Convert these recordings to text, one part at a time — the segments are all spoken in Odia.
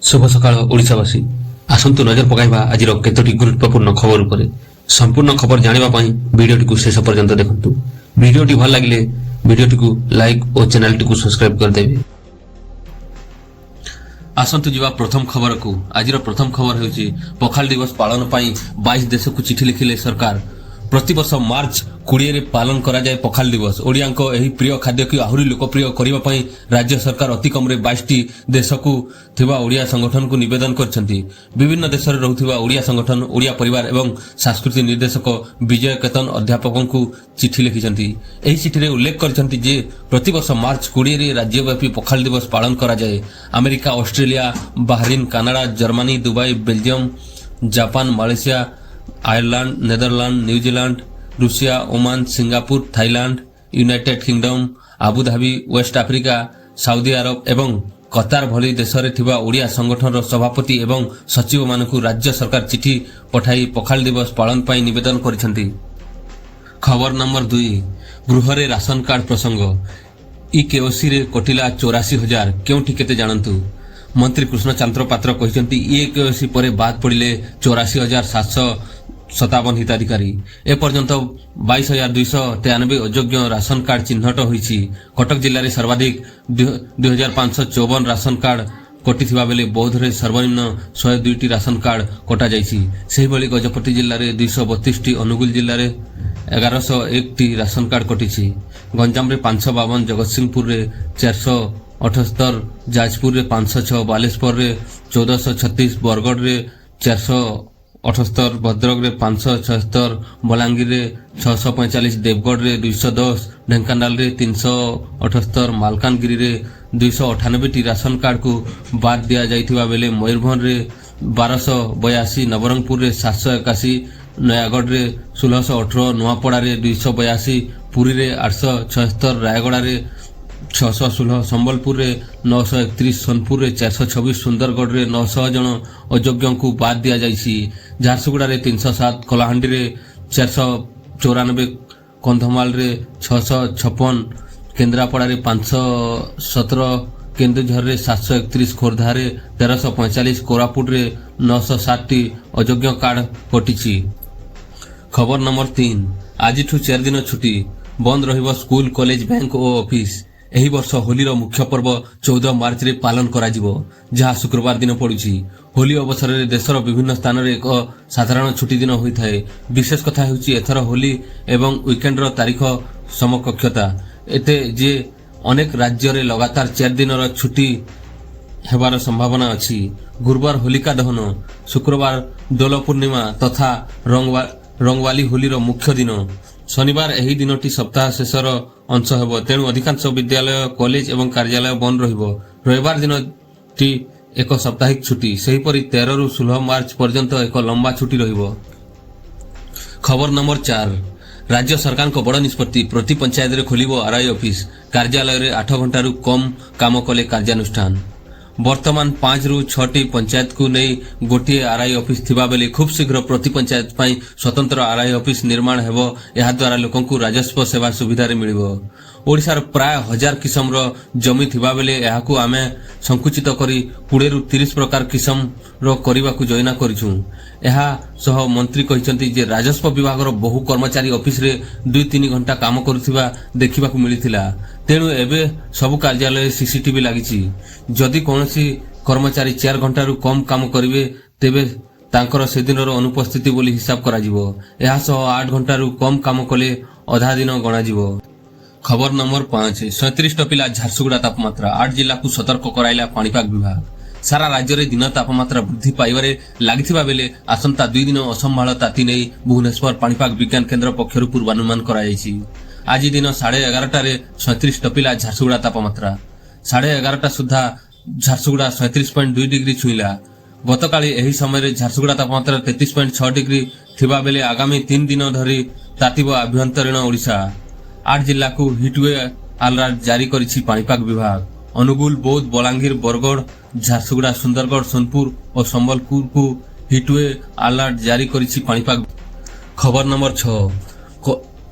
ଶୁଭ ସକାଳ ଓଡ଼ିଶାବାସୀ। ଆସନ୍ତୁ ନଜର ପକାଇବା ଆଜିର କେତୋଟି ଗୁରୁତ୍ୱପୂର୍ଣ୍ଣ ଖବର ଉପରେ। ସମ୍ପୂର୍ଣ୍ଣ ଖବର ଜାଣିବା ପାଇଁ ଭିଡ଼ିଓଟିକୁ ଶେଷ ପର୍ଯ୍ୟନ୍ତ ଦେଖନ୍ତୁ। ଭିଡ଼ିଓଟି ଭଲ ଲାଗିଲେ ଭିଡ଼ିଓଟିକୁ ଲାଇକ୍ ଓ ଚ୍ୟାନେଲଟିକୁ ସବସ୍କ୍ରାଇବ୍ କରିଦେବେ। ଆସନ୍ତୁ ଯିବା ପ୍ରଥମ ଖବରକୁ। ଆଜିର ପ୍ରଥମ ଖବର ହେଉଛି, ପଖାଳ ଦିବସ ପାଳନ ପାଇଁ 22 ଦେଶକୁ ଚିଠି ଲେଖିଲେ ସରକାର। ପ୍ରତିବର୍ଷ ମାର୍ଚ୍ଚ 20ରେ ପାଳନ କରାଯାଏ ପଖାଳ ଦିବସ। ଓଡ଼ିଆଙ୍କ ଏହି ପ୍ରିୟ ଖାଦ୍ୟକୁ ଆହୁରି ଲୋକପ୍ରିୟ କରିବା ପାଇଁ ରାଜ୍ୟ ସରକାର ଅତି କମରେ 22ଟି ଦେଶକୁ ଥିବା ଓଡ଼ିଆ ସଂଗଠନକୁ ନିବେଦନ କରିଛନ୍ତି। ବିଭିନ୍ନ ଦେଶରେ ରହୁଥିବା ଓଡ଼ିଆ ସଂଗଠନ, ଓଡ଼ିଆ ପରିବାର ଏବଂ ସାଂସ୍କୃତିକ ନିର୍ଦ୍ଦେଶକ ବିଜୟ କେତନ ଅଧ୍ୟାପକଙ୍କୁ ଚିଠି ଲେଖିଛନ୍ତି। ଏହି ଚିଠିରେ ଉଲ୍ଲେଖ କରିଛନ୍ତି ଯେ ପ୍ରତିବର୍ଷ ମାର୍ଚ୍ଚ 20ରେ ରାଜ୍ୟବ୍ୟାପୀ ପଖାଳ ଦିବସ ପାଳନ କରାଯାଏ। America, Australia, Bahrain, Canada, Germany, Dubai, Belgium, Japan, Malaysia, Ireland, Netherland, New Zealand, Russia, Oman, Singapore, Thailand, United kingdom, Abu Dhabi, waste Africa, Saudi Arab ଏବଂ କତାର ଭଳି ଦେଶରେ ଥିବା ଓଡ଼ିଆ ସଂଗଠନର ସଭାପତି ଏବଂ ସଚିବମାନଙ୍କୁ ରାଜ୍ୟ ସରକାର ଚିଠି ପଠାଇ ପଖାଳ ଦିବସ ପାଳନ ପାଇଁ ନିବେଦନ କରିଛନ୍ତି। ଖବର ନମ୍ବର 2। ଗୃହରେ ରାସନ କାର୍ଡ ପ୍ରସଙ୍ଗ। ଇ କେୱାଇସିରେ କଟିଲା 84,000, କେଉଁଠି କେତେ ଜାଣନ୍ତୁ। ମନ୍ତ୍ରୀ କୃଷ୍ଣଚନ୍ଦ୍ର ପାତ୍ର କହିଛନ୍ତି, ଇ କେୱାଇସି ପରେ ବାଦ ପଡ଼ିଲେ 84,757 ହିତାଧିକାରୀ। ଏପର୍ଯ୍ୟନ୍ତ 22,293 ଅଯୋଗ୍ୟ ରାସନ କାର୍ଡ ଚିହ୍ନଟ ହୋଇଛି। କଟକ ଜିଲ୍ଲାରେ ସର୍ବାଧିକ 2554 ରାସନ କାର୍ଡ କଟିଥିବା ବେଳେ ବୌଦ୍ଧରେ ସର୍ବନିମ୍ନ 102ଟି ରାସନ କାର୍ଡ କଟାଯାଇଛି। ସେହିଭଳି ଗଜପତି ଜିଲ୍ଲାରେ 232ଟି, ଅନୁଗୁଳ ଜିଲ୍ଲାରେ 1101ଟି ରାସନ କାର୍ଡ କଟିଛି। ଗଞ୍ଜାମରେ 552, ଜଗତସିଂହପୁରରେ 478, ଯାଜପୁରରେ 506, ବାଲେଶ୍ୱରରେ 1436, ବରଗଡ଼ରେ 478, ଭଦ୍ରକରେ 576, ବଲାଙ୍ଗୀରରେ 645, ଦେବଗଡ଼ରେ 210, ଢେଙ୍କାନାଳରେ 378, ମାଲକାନଗିରିରେ 298ଟି ରାସନ କାର୍ଡକୁ ବାଦ ଦିଆଯାଇଥିବା ବେଳେ ମୟୂରଭଞ୍ଜରେ 1282, ନବରଙ୍ଗପୁରରେ 781, ନୟାଗଡ଼ରେ 1618, ନୂଆପଡ଼ାରେ 282, ପୁରୀରେ 876, ରାୟଗଡ଼ାରେ 616, ସମ୍ବଲପୁରରେ 931, ସୋନପୁରରେ 426, ସୁନ୍ଦରଗଡ଼ରେ 900 ଜଣ ଅଯୋଗ୍ୟଙ୍କୁ ବାଦ ଦିଆଯାଇଛି। ଝାରସୁଗୁଡ଼ାରେ 307, କଳାହାଣ୍ଡିରେ 494, କନ୍ଧମାଳରେ 656, କେନ୍ଦ୍ରାପଡ଼ାରେ 517, କେନ୍ଦୁଝରରେ 731, ଖୋର୍ଦ୍ଧାରେ 1345, କୋରାପୁଟରେ 907ଟି ଅଯୋଗ୍ୟ କାର୍ଡ କଟିଛି। ଖବର ନମ୍ବର 3। ଆଜିଠୁ 4 ଦିନ ଛୁଟି। ବନ୍ଦ ରହିବ ସ୍କୁଲ, କଲେଜ, ବ୍ୟାଙ୍କ ଓ ଅଫିସ। ଏହି ବର୍ଷ ହୋଲିର ମୁଖ୍ୟ ପର୍ବ 14 ମାର୍ଚ୍ଚରେ ପାଳନ କରାଯିବ, ଯାହା ଶୁକ୍ରବାର ଦିନ ପଡୁଛି। ହୋଲି ଅବସରରେ ଦେଶର ବିଭିନ୍ନ ସ୍ଥାନରେ ଏକ ସାଧାରଣ ଛୁଟି ଦିନ ହୋଇଥାଏ। ବିଶେଷ କଥା ହେଉଛି, ଏଥର ହୋଲି ଏବଂ ୱିକେଣ୍ଡର ତାରିଖ ସମକକ୍ଷତା ଏତେ ଯେ ଅନେକ ରାଜ୍ୟରେ ଲଗାତାର 4 ଦିନର ଛୁଟି ହେବାର ସମ୍ଭାବନା ଅଛି। ଗୁରୁବାର ହୋଲିକା ଦହନ, ଶୁକ୍ରବାର ଦୋଳ ପୂର୍ଣ୍ଣିମା ତଥା ରଙ୍ଗୱାଲି ହୋଲିର ମୁଖ୍ୟ ଦିନ। ଶନିବାର ଏହି ଦିନଟି ସପ୍ତାହ ଶେଷର ଅଂଶ ହେବ। ତେଣୁ ଅଧିକାଂଶ ବିଦ୍ୟାଳୟ, କଲେଜ ଏବଂ କାର୍ଯ୍ୟାଳୟ ବନ୍ଦ ରହିବ। ରବିବାର ଦିନଟି ଏକ ସାପ୍ତାହିକ ଛୁଟି। ସେହିପରି 13ରୁ 16 ମାର୍ଚ୍ଚ ପର୍ଯ୍ୟନ୍ତ ଏକ ଲମ୍ବା ଛୁଟି ରହିବ। ଖବର ନମ୍ବର 4। ରାଜ୍ୟ ସରକାରଙ୍କ ବଡ଼ ନିଷ୍ପତ୍ତି। ପ୍ରତି ପଞ୍ଚାୟତରେ ଖୋଲିବ ଆର୍ଆଇ ଅଫିସ। କାର୍ଯ୍ୟାଳୟରେ 8 ଘଣ୍ଟାରୁ କମ୍ କାମ କଲେ କାର୍ଯ୍ୟାନୁଷ୍ଠାନ। ବର୍ତ୍ତମାନ ପାଞ୍ଚରୁ ଛଅଟି ପଞ୍ଚାୟତକୁ ନେଇ ଗୋଟିଏ ଆର୍ଆଇ ଅଫିସ ଥିବାବେଳେ ଖୁବ୍ ଶୀଘ୍ର ପ୍ରତି ପଞ୍ଚାୟତ ପାଇଁ ସ୍ୱତନ୍ତ୍ର ଆର୍ଆଇ ଅଫିସ ନିର୍ମାଣ ହେବ। ଏହାଦ୍ୱାରା ଲୋକଙ୍କୁ ରାଜସ୍ୱ ସେବା ସୁବିଧାରେ ମିଳିବ। ଓଡ଼ିଶାର ପ୍ରାୟ ହଜାର କିସମର ଜମି ଥିବାବେଳେ ଏହାକୁ ଆମେ ସଂକୁଚିତ କରି 20ରୁ 30 ପ୍ରକାର କିସମର କରିବାକୁ ଯୋଜନା କରିଛୁ। ଏହା ସହ ମନ୍ତ୍ରୀ କହିଛନ୍ତି ଯେ ରାଜସ୍ୱ ବିଭାଗର ବହୁ କର୍ମଚାରୀ ଅଫିସରେ 2-3 ଘଣ୍ଟା କାମ କରୁଥିବା ଦେଖିବାକୁ ମିଳିଥିଲା। ତେଣୁ ଏବେ ସବୁ କାର୍ଯ୍ୟାଳୟରେ ସିସିଟିଭି ଲାଗିଛି। ଯଦି କୌଣସି କର୍ମଚାରୀ 4 ଘଣ୍ଟାରୁ କମ୍ କାମ କରିବେ, ତେବେ ତାଙ୍କର ସେଦିନର ଅନୁପସ୍ଥିତି ବୋଲି ହିସାବ କରାଯିବ। ଏହା ସହ 8 ଘଣ୍ଟାରୁ କମ୍ କାମ କଲେ ଅଧା ଦିନ ଗଣାଯିବ। ଖବର ନମ୍ବର 5। 37 ଟପିଲା ଝାରସୁଗୁଡ଼ା ତାପମାତ୍ରା। ଆଠ ଜିଲ୍ଲାକୁ ସତର୍କ କରାଇଲା ପାଣିପାଗ ବିଭାଗ। ସାରା ରାଜ୍ୟରେ ଦିନ ତାପମାତ୍ରା ବୃଦ୍ଧି ପାଇବାରେ ଲାଗିଥିବା ବେଳେ ଆସନ୍ତା 2 ଦିନ ଅସମ୍ଭାଳ ତାତି ନେଇ ଭୁବନେଶ୍ୱର ପାଣିପାଗ ବିଜ୍ଞାନ କେନ୍ଦ୍ର ପକ୍ଷରୁ ପୂର୍ବାନୁମାନ କରାଯାଇଛି। ଆଜି ଦିନ 11:30ରେ 37 ଟପିଲା ଝାରସୁଗୁଡ଼ା ତାପମାତ୍ରା। 11:30 ସୁଦ୍ଧା ଝାରସୁଗୁଡ଼ା 37.2 ଡିଗ୍ରୀ ଛୁଇଁଲା। ଗତକାଲି ଏହି ସମୟରେ ଝାରସୁଗୁଡ଼ା ତାପମାତ୍ରା 33.6 ଡିଗ୍ରୀ ଥିବା ବେଳେ ଆଗାମୀ 3 ଦିନ ଧରି ତାତିବ ଆଭ୍ୟନ୍ତରୀଣ ଓଡ଼ିଶା। ଆଠ ଜିଲ୍ଲାକୁ ହିଟୱେଭ୍ ଆଲର୍ଟ ଜାରି କରିଛି ପାଣିପାଗ ବିଭାଗ। ଅନୁଗୁଳ, ବୌଦ୍ଧ, ବଲାଙ୍ଗୀର, ବରଗଡ଼, ଝାରସୁଗୁଡ଼ା, ସୁନ୍ଦରଗଡ଼, ସୋନପୁର ଓ ସମ୍ବଲପୁରକୁ ହିଟୱେଭ୍ ଆଲର୍ଟ ଜାରି କରିଛି ପାଣିପାଗ। ଖବର ନମ୍ବର 6।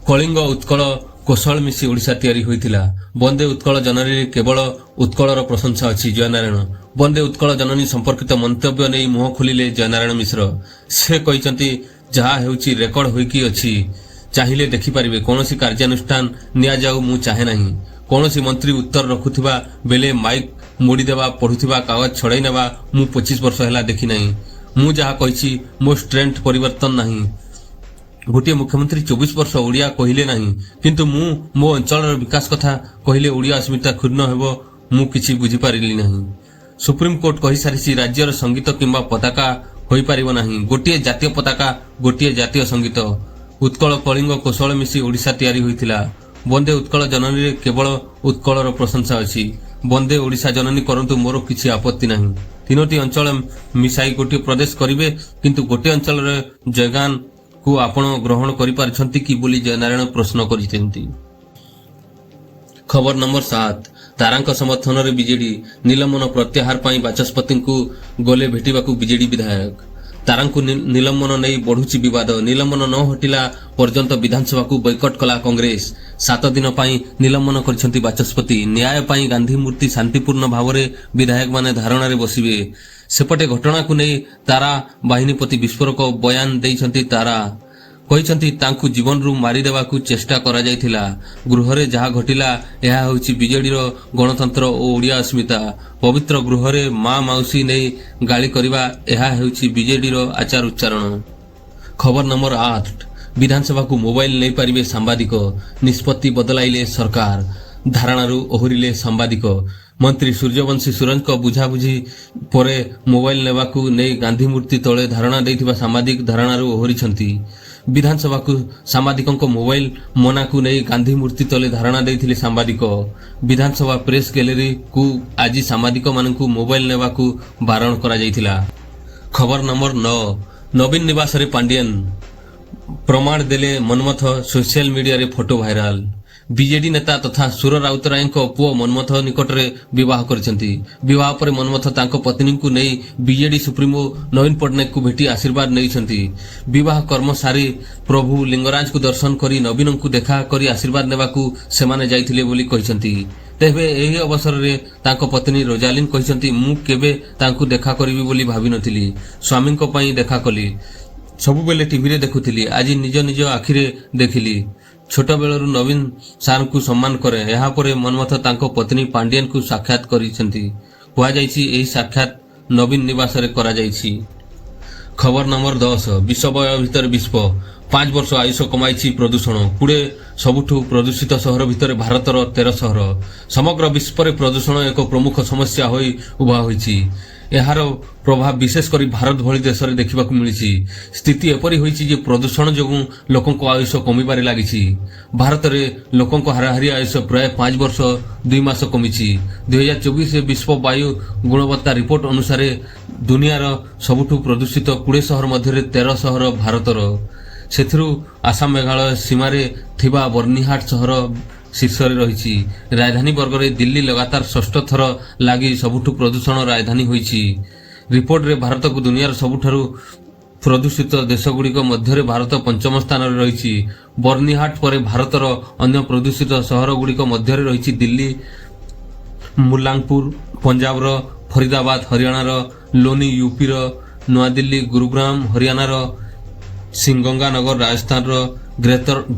କଳିଙ୍ଗ ଉତ୍କଳ କୋଶଳ ମିଶି ଓଡ଼ିଶା ତିଆରି ହୋଇଥିଲା। ବନ୍ଦେ ଉତ୍କଳ ଜନନୀରେ କେବଳ ଉତ୍କଳର ପ୍ରଶଂସା ଅଛି: ଜୟନାରାୟଣ। ବନ୍ଦେ ଉତ୍କଳ ଜନନୀ ସମ୍ପର୍କିତ ମନ୍ତବ୍ୟ ନେଇ ମୁହଁ ଖୋଲିଲେ ଜୟନାରାୟଣ ମିଶ୍ର। ସେ କହିଛନ୍ତି, ଯାହା ହେଉଛି ରେକର୍ଡ ହୋଇକି ଅଛି, ଚାହିଁଲେ ଦେଖିପାରିବେ। କୌଣସି କାର୍ଯ୍ୟାନୁଷ୍ଠାନ ନିଆଯାଉ ମୁଁ ଚାହେଁ ନାହିଁ। କୌଣସି ମନ୍ତ୍ରୀ ଉତ୍ତର ରଖୁଥିବା ବେଳେ ମାଇକ୍ ମୋଡ଼ିଦେବା, ପଢୁଥିବା କାଗଜ ଛଡ଼ାଇ ନେବା ମୁଁ 25 ବର୍ଷ ହେଲା ଦେଖିନାହିଁ। ମୁଁ ଯାହା କହିଛି, ମୋ ଷ୍ଟାଣ୍ଡ ପରିବର୍ତ୍ତନ ନାହିଁ। ଗୋଟିଏ ମୁଖ୍ୟମନ୍ତ୍ରୀ 24 ବର୍ଷ ଓଡ଼ିଆ କହିଲେ ନାହିଁ, କିନ୍ତୁ ମୁଁ ମୋ ଅଞ୍ଚଳର ବିକାଶ କଥା କହିଲେ ଓଡ଼ିଆ ଅସ୍ମିତା କ୍ଷୁଣ୍ଣ ହେବ, ମୁଁ କିଛି ବୁଝିପାରିଲି ନାହିଁ। ସୁପ୍ରିମକୋର୍ଟ କହିସାରିଛି, ରାଜ୍ୟର ସଙ୍ଗୀତ କିମ୍ବା ପତାକା ହୋଇପାରିବ ନାହିଁ। ଗୋଟିଏ ଜାତୀୟ ପତାକା, ଗୋଟିଏ ଜାତୀୟ ସଙ୍ଗୀତ। ଉତ୍କଳ, କଳିଙ୍ଗ, କୋଶଳ ମିଶି ଓଡ଼ିଶା ତିଆରି ହୋଇଥିଲା। ବନ୍ଦେ ଉତ୍କଳ ଜନନୀରେ କେବଳ ଉତ୍କଳର ପ୍ରଶଂସା ଅଛି। ବନ୍ଦେ ଓଡ଼ିଶା ଜନନୀ କରନ୍ତୁ, ମୋର କିଛି ଆପତ୍ତି ନାହିଁ। ତିନୋଟି ଅଞ୍ଚଳ ମିଶାଇ ଗୋଟିଏ ପ୍ରଦେଶ କରିବେ, କିନ୍ତୁ ଗୋଟିଏ ଅଞ୍ଚଳର ଜୟଗାନକୁ ଆପଣ ଗ୍ରହଣ କରିପାରୁଛନ୍ତି କି ବୋଲି ଜୟନାରାୟଣ ପ୍ରଶ୍ନ କରିଛନ୍ତି। ଖବର ନମ୍ବର 7। ତାରାଙ୍କ ସମର୍ଥନରେ ବିଜେଡି। ନିଲମ୍ବନ ପ୍ରତ୍ୟାହାର ପାଇଁ ବାଚସ୍ପତିଙ୍କୁ ଗଲେ ଭେଟିବାକୁ ବିଜେଡି ବିଧାୟକ। ତାରାଙ୍କୁ ନିଲମ୍ବନ ନେଇ ବଢୁଛି ବିବାଦ। ନିଲମ୍ବନ ନ ହଟିଲା ପର୍ଯ୍ୟନ୍ତ ବିଧାନସଭାକୁ ବୟକଟ କଲା କଂଗ୍ରେସ। 7 ଦିନ ପାଇଁ ନିଲମ୍ବନ କରିଛନ୍ତି ବାଚସ୍ପତି। ନ୍ୟାୟ ପାଇଁ ଗାନ୍ଧୀ ମୂର୍ତ୍ତି ଶାନ୍ତିପୂର୍ଣ୍ଣ ଭାବରେ ବିଧାୟକମାନେ ଧାରଣାରେ ବସିବେ। ସେପଟେ ଘଟଣାକୁ ନେଇ ତାରା ବାହିନୀପତି ବିସ୍ଫୋରକ ବୟାନ ଦେଇଛନ୍ତି। ତାରା କହିଛନ୍ତି, ତାଙ୍କୁ ଜୀବନରୁ ମାରିଦେବାକୁ ଚେଷ୍ଟା କରାଯାଇଥିଲା। ଗୃହରେ ଯାହା ଘଟିଲା, ଏହା ହେଉଛି ବିଜେଡିର ଗଣତନ୍ତ୍ର ଓ ଓଡ଼ିଆ ଅସ୍ମିତା। ପବିତ୍ର ଗୃହରେ ମା ମାଉସୀ ନେଇ ଗାଳି କରିବା, ଏହା ହେଉଛି ବିଜେଡିର ଆଚାର ଉଚ୍ଚାରଣ। ଖବର ନମ୍ବର 8। ବିଧାନସଭାକୁ ମୋବାଇଲ ନେଇପାରିବେ ସାମ୍ବାଦିକ। ନିଷ୍ପତ୍ତି ବଦଳାଇଲେ ସରକାର। ଧାରଣାରୁ ଓହରିଲେ ସାମ୍ବାଦିକ। ମନ୍ତ୍ରୀ ସୂର୍ଯ୍ୟବଂଶୀ ସୁରଜଙ୍କ ବୁଝାବୁଝି ପରେ ମୋବାଇଲ ନେବାକୁ ନେଇ ଗାନ୍ଧୀ ମୂର୍ତ୍ତି ତଳେ ଧାରଣା ଦେଇଥିବା ସାମ୍ବାଦିକ ଧାରଣାରୁ ଓହରିଛନ୍ତି। ବିଧାନସଭାକୁ ସାମ୍ବାଦିକଙ୍କ ମୋବାଇଲ ମନାକୁ ନେଇ ଗାନ୍ଧୀ ମୂର୍ତ୍ତି ତଳେ ଧାରଣା ଦେଇଥିଲେ ସାମ୍ବାଦିକ। ବିଧାନସଭା ପ୍ରେସ୍ ଗ୍ୟାଲେରୀକୁ ଆଜି ସାମ୍ବାଦିକମାନଙ୍କୁ ମୋବାଇଲ ନେବାକୁ ବାରଣ କରାଯାଇଥିଲା। ଖବର ନମ୍ବର 9। ନବୀନ ନିବାସରେ ପାଣ୍ଡିଆନ, ପ୍ରମାଣ ଦେଲେ ମନ୍ମଥ। ସୋସିଆଲ ମିଡିଆରେ ଫଟୋ ଭାଇରାଲ। ବିଜେଡି ନେତା ତଥା ସୁର ରାଉତରାୟଙ୍କ ପୁଅ ମନ୍ମଥ ନିକଟରେ ବିବାହ କରିଛନ୍ତି। ବିବାହ ପରେ ମନ୍ମଥ ତାଙ୍କ ପତ୍ନୀଙ୍କୁ ନେଇ ବିଜେଡି ସୁପ୍ରିମୋ ନବୀନ ପଟ୍ଟନାୟକଙ୍କୁ ଭେଟି ଆଶୀର୍ବାଦ ନେଇଛନ୍ତି। ବିବାହ କର୍ମ ସାରି ପ୍ରଭୁ ଲିଙ୍ଗରାଜଙ୍କୁ ଦର୍ଶନ କରି ନବୀନଙ୍କୁ ଦେଖା କରି ଆଶୀର୍ବାଦ ନେବାକୁ ସେମାନେ ଯାଇଥିଲେ ବୋଲି କହିଛନ୍ତି। ତେବେ ଏହି ଅବସରରେ ତାଙ୍କ ପତ୍ନୀ ରୋଜାଲିନ୍ କହିଛନ୍ତି, ମୁଁ କେବେ ତାଙ୍କୁ ଦେଖା କରିବି ବୋଲି ଭାବିନଥିଲି। ସ୍ୱାମୀଙ୍କ ପାଇଁ ଦେଖା କଲି। ସବୁବେଳେ ଟିଭିରେ ଦେଖୁଥିଲି, ଆଜି ନିଜ ନିଜ ଆଖିରେ ଦେଖିଲି। ଛୋଟବେଳରୁ ନବୀନ ସାର୍ଙ୍କୁ ସମ୍ମାନ କରେ। ଏହାପରେ ମନ୍ମଥ ତାଙ୍କ ପତ୍ନୀ ପାଣ୍ଡିଆନଙ୍କୁ ସାକ୍ଷାତ କରିଛନ୍ତି। କୁହାଯାଇଛି, ଏହି ସାକ୍ଷାତ ନବୀନ ନିବାସରେ କରାଯାଇଛି। ଖବର ନମ୍ବର 10। ବିଷବଳୟ ଭିତରେ ବିଶ୍ୱ। 5 ବର୍ଷ ଆୟୁଷ କମାଇଛି ପ୍ରଦୂଷଣ। 20 ସବୁଠୁ ପ୍ରଦୂଷିତ ସହର ଭିତରେ ଭାରତର 13 ସହର। ସମଗ୍ର ବିଶ୍ୱରେ ପ୍ରଦୂଷଣ ଏକ ପ୍ରମୁଖ ସମସ୍ୟା ହୋଇ ଉଭା ହୋଇଛି। ଏହାର ପ୍ରଭାବ ବିଶେଷ କରି ଭାରତ ଭଳି ଦେଶରେ ଦେଖିବାକୁ ମିଳିଛି। ସ୍ଥିତି ଏପରି ହୋଇଛି ଯେ ପ୍ରଦୂଷଣ ଯୋଗୁଁ ଲୋକଙ୍କ ଆୟୁଷ କମିବାରେ ଲାଗିଛି। ଭାରତରେ ଲୋକଙ୍କ ହାରାହାରି ଆୟୁଷ ପ୍ରାୟ 5 ବର୍ଷ 2 ମାସ କମିଛି। 2024ରେ ବିଶ୍ୱ ବାୟୁ ଗୁଣବତ୍ତା ରିପୋର୍ଟ ଅନୁସାରେ ଦୁନିଆର ସବୁଠୁ ପ୍ରଦୂଷିତ 20 ସହର ମଧ୍ୟରେ 13 ସହର ଭାରତର। ସେଥିରୁ ଆସାମ ମେଘାଳୟ ସୀମାରେ ଥିବା ବର୍ନିହାଟ ସହର ଶୀର୍ଷରେ ରହିଛି। ରାଜଧାନୀ ବର୍ଗରେ ଦିଲ୍ଲୀ ଲଗାତାର ଷଷ୍ଠ ଥର ଲାଗି ସବୁଠୁ ପ୍ରଦୂଷଣ ରାଜଧାନୀ ହୋଇଛି। ରିପୋର୍ଟରେ ଭାରତକୁ ଦୁନିଆର ସବୁଠାରୁ ପ୍ରଦୂଷିତ ଦେଶଗୁଡ଼ିକ ମଧ୍ୟରେ ଭାରତ ପଞ୍ଚମ ସ୍ଥାନରେ ରହିଛି। ବର୍ନିହାଟ ପରେ ଭାରତର ଅନ୍ୟ ପ୍ରଦୂଷିତ ସହରଗୁଡ଼ିକ ମଧ୍ୟରେ ରହିଛି ଦିଲ୍ଲୀ, ମୁଲ୍ଲାନପୁର ପଞ୍ଜାବର, ଫରିଦାବାଦ ହରିୟାଣାର, ଲୋନି ୟୁପିର, ନୂଆଦିଲ୍ଲୀ, ଗୁରୁଗ୍ରାମ ହରିୟାଣାର, ଶ୍ରୀଗଙ୍ଗାନଗର ରାଜସ୍ଥାନର,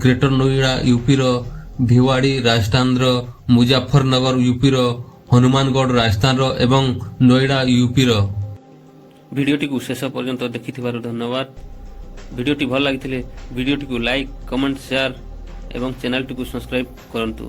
ଗ୍ରେଟର ନୋଇଡା ୟୁପିର, ଭିୱାଡି ରାଜସ୍ଥାନର, ମୁଜାଫରନଗର ୟୁପିର, ହନୁମାନଗଡ଼ ରାଜସ୍ଥାନର ଏବଂ ନୋଇଡା ୟୁପିର। ଭିଡ଼ିଓଟିକୁ ଶେଷ ପର୍ଯ୍ୟନ୍ତ ଦେଖିଥିବାରୁ ଧନ୍ୟବାଦ। ଭିଡ଼ିଓଟି ଭଲ ଲାଗିଥିଲେ ଭିଡ଼ିଓଟିକୁ ଲାଇକ୍, କମେଣ୍ଟ, ସେୟାର ଏବଂ ଚ୍ୟାନେଲଟିକୁ ସବସ୍କ୍ରାଇବ୍ କରନ୍ତୁ।